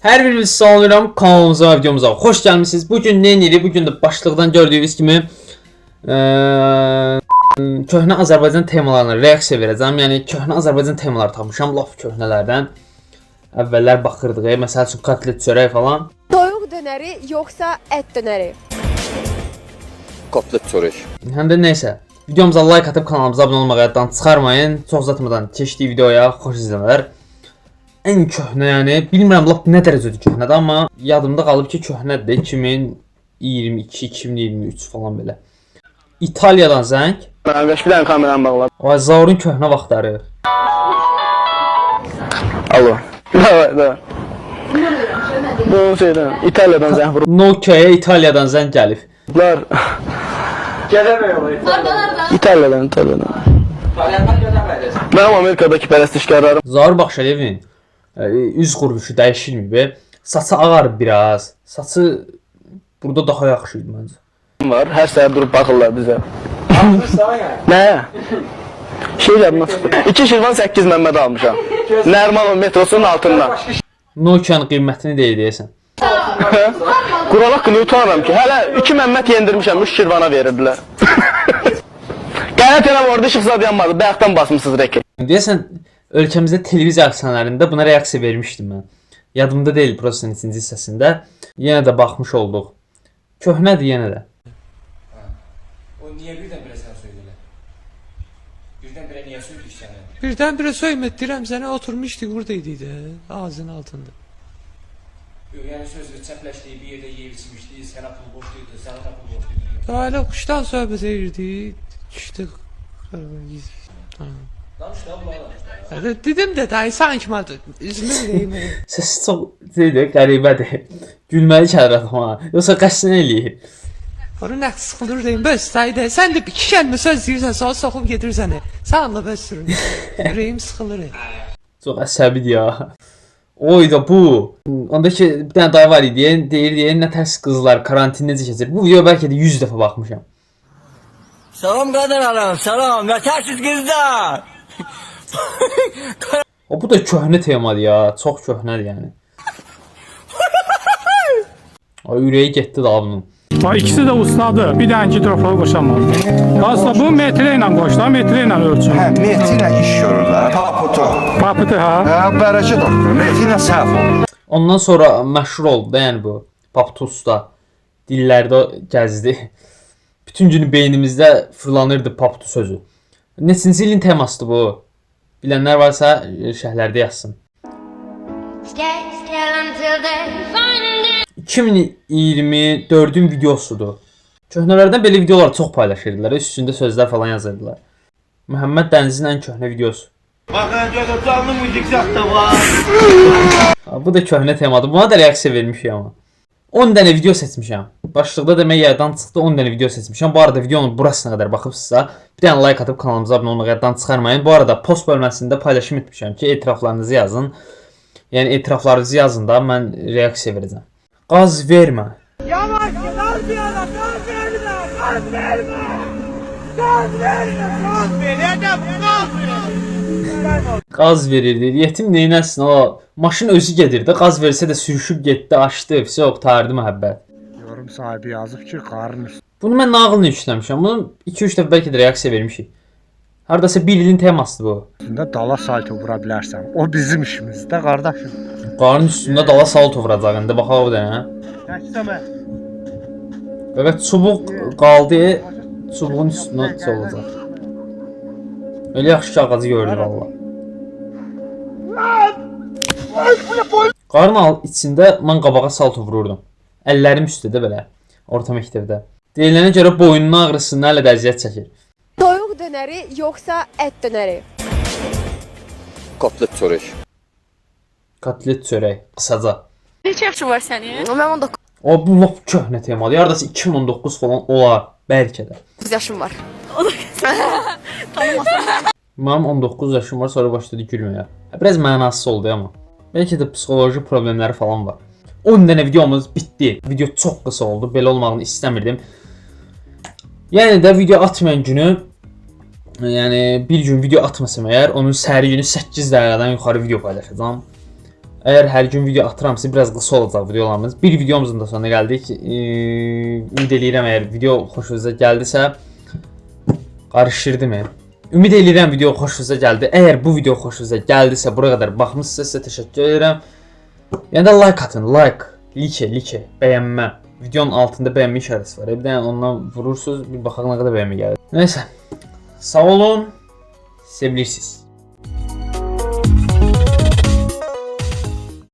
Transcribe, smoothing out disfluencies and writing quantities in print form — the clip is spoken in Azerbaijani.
Hər birinizi salamlayıram, kanalımıza və videomuza xoş gəlmisiniz. Bu gün nə edirik? Bu gün də başlıqdan gördüyünüz kimi köhnə Azərbaycan temalarına reaksiya verəcəm. Yəni köhnə Azərbaycan temaları tapmışam, lap köhnələrdən. Əvvəllər baxırdıq, məsəl üçün kotlet çörək falan. Toyuq dönəri yoxsa ət dönəri? Kotlet çörək. Həm də neysə, videomuza like atıb kanalımıza abunə olmağı yaddan çıxarmayın. Çox uzatmadan keçdik videoya, xoş izləmələr. Ən köhnə, yəni bilmirəm lap nə dərəcədə köhnədir, amma yadımda qalıb ki, köhnədir 2022, 2023 falan belə. İtaliyadan zəng. Qardaş, bir dənə kameranı bağla. O Zaurun köhnə vaxtları. Alo. Davay, davay. Bu şeydən, İtaliyadan zəng Nokia-ya İtaliyadan zəng gəlib. vurublar. İtaliyadan, İtaliyadan. Mənim Amerikadakı pərəstişkarlarım Zaur Baxşaliyevin üz quruluşu dəyişilməyib. Saçı ağarıb biraz. Saçı burada daha yaxşı idi məncə. var. Hər səhər durub baxırlar bizə. Nə? Şey yadımdan çıxdı. 2 Şirvan 8 Məmməd almışam. Nərmanov metrosunun altından. Nokia-nın qiymətini deyir deyəsən. Qural haqqında utanıram ki, hələ 2 Məmməd yendirmişəm, 3 Şirvana verirdilər. Qələt elə orada işıq zad yanmadı. Bayaqdan basmısınız reki. Deyəsən ölkəmizdə televiziya aksiyalarında buna reaksiya vermişdim mən. Yadımda deyil prosesin ikinci hissəsində. Yenə də baxmış olduq. Köhnədir yenə də. O niyə birdən-birə sənə söydülər? Birdən-birə niyə söydük səni? Birdenbire söymettirem seni oturmuştuk buradaydı de ağzın altında. Yox, yəni sözlə çəpləşdik, bir yerdə yeyib içmişdik, sənə pul borcluydu, sənə də pul borcluydu. Daha öyle kuştan sohbet edirdi. İşte ha. Danış da bunlara danış da. Ya dedim de dayı sanki ben üzümü bileyim. Səsi çox şeydir, qəribədir. Gülməli gəlir adama. Yoxsa qəsdən eləyir. Onu ne sıkılır deyim. Bəs sayda sen de bir iki kelime söz deyirsen sonra sokup getirsen. Sağ ol bəs sürün. Yüreğim sıkılır. Çox əsəbidir ya. Oy da bu. Ondakı bir dənə dayı var idi, deyir, deyir, nə tərs qızlar karantin necə keçir. Bu video bəlkə də 100 dəfə baxmışam. Salam Kadir Hanım, salam. Yetersiz kızlar. O bu da köhnə temadır ya, çox köhnədir yəni. Ay ürəyi getdi də bunun. Bax, ikisi də ustadır. Bir dənə gidroforu qoşamadı. Aslında bu metrə ilə qoşlar, metrə ilə ölçür. Hə, meti ilə iş görürlər. Paputu. Papıtı ha. Hə, bərəkət olsun. Meti ilə səhv olur. Ondan sonra məşhur oldu da, yəni bu Paptusta dillərdə gəzdi. Bütün günü beynimizdə fırlanırdı Paptu sözü. Neçinci ilin temasıdır bu? Bilənlər varsa şərhlərdə yazsın. Stay still until they find it. 2024-ün videosudur. Köhnələrdən belə videolar çox paylaşırdılar. Üstündə sözlər falan yazırdılar. Məhəmməd Dənizin ən köhnə videosu. Bakın canlı müzik da var. Ha, bu da köhnə temadır. Buna da reaksiya vermişik amma. 10 dənə video seçmişəm. Başlıqda demək yaddan çıxdı 10 dənə video seçmişəm. Bu arada videonun burasına qədər baxıbsınızsa, bir dənə like atıb kanalımıza abunə olmağı yaddan çıxarmayın. Bu arada post bölməsində paylaşım etmişəm ki, etiraflarınızı yazın. Yəni etiraflarınızı yazın da mən reaksiya verəcəm. Qaz vermə. Qaz verirdi. Yetim neynəsin o? Maşın özü gedirdi. Qaz versə də sürüşüb getdi, açdı, vəsə qurtardı məhəbbət. Yorum sahibi yazıb ki, qarın Bunu mən nağılını yükləmişəm. Bunu 2-3 dəfə bəlkə də reaksiya vermişik. Hardasa bir ilin temasıdır bu. üstündə dala salto vura bilərsən. O bizim işimizdə qardaşım. Qarın üstündə dala salto vuracaq indi baxaq o dənə. Təksəmə. Və çubuq qaldı, çubuğun üstünə olacaq. Elə yaxşı ki ağacı gördü valla. Qarın içində mən qabağa salto vururdum. Əllərim üstə də belə, orta məktəbdə. Deyilənə görə boynunun ağrısından hələ də əziyyət çəkir. Toyuq dönəri yoxsa ət dönəri? Kotlet çörək. Kotlet çörək, qısaca. Neçə yaşın var sənin? Mənim 19 O bu lap köhnə temadır. Hardasa 2019 falan olar bəlkə də. yaşım var. Mənim 19 yaşım var, sonra başladı gülməyə. Biraz mənasız oldu amma. Bəlkə də psixoloji problemləri falan var. 10 dənə videomuz bitdi. Video çox qısa oldu. Belə olmağını istəmirdim. Yəni də video atmayan günü, yəni bir gün video atmasam əgər, onun səhəri günü 8 dəqiqədən yuxarı video paylaşacağam. Əgər hər gün video atıramsa biraz qısa olacaq videolarımız. Bir videomuzun da sonuna gəldik. Ümid eləyirəm əgər video xoşunuza gəldisə qarışdırdım. Ümid eləyirəm video xoşunuza gəldi. Əgər bu video xoşunuza gəldisə, bura qədər baxmısınızsa sizə təşəkkür edirəm. Yəni də like atın, like, like, bəyənmə. Videonun altında bəyənmə işarəsi var. Bir dənə ondan vurursunuz, bir baxaq nə qədər bəyənmə gəlir. Nəysə. Sağ olun. Sevilirsiniz.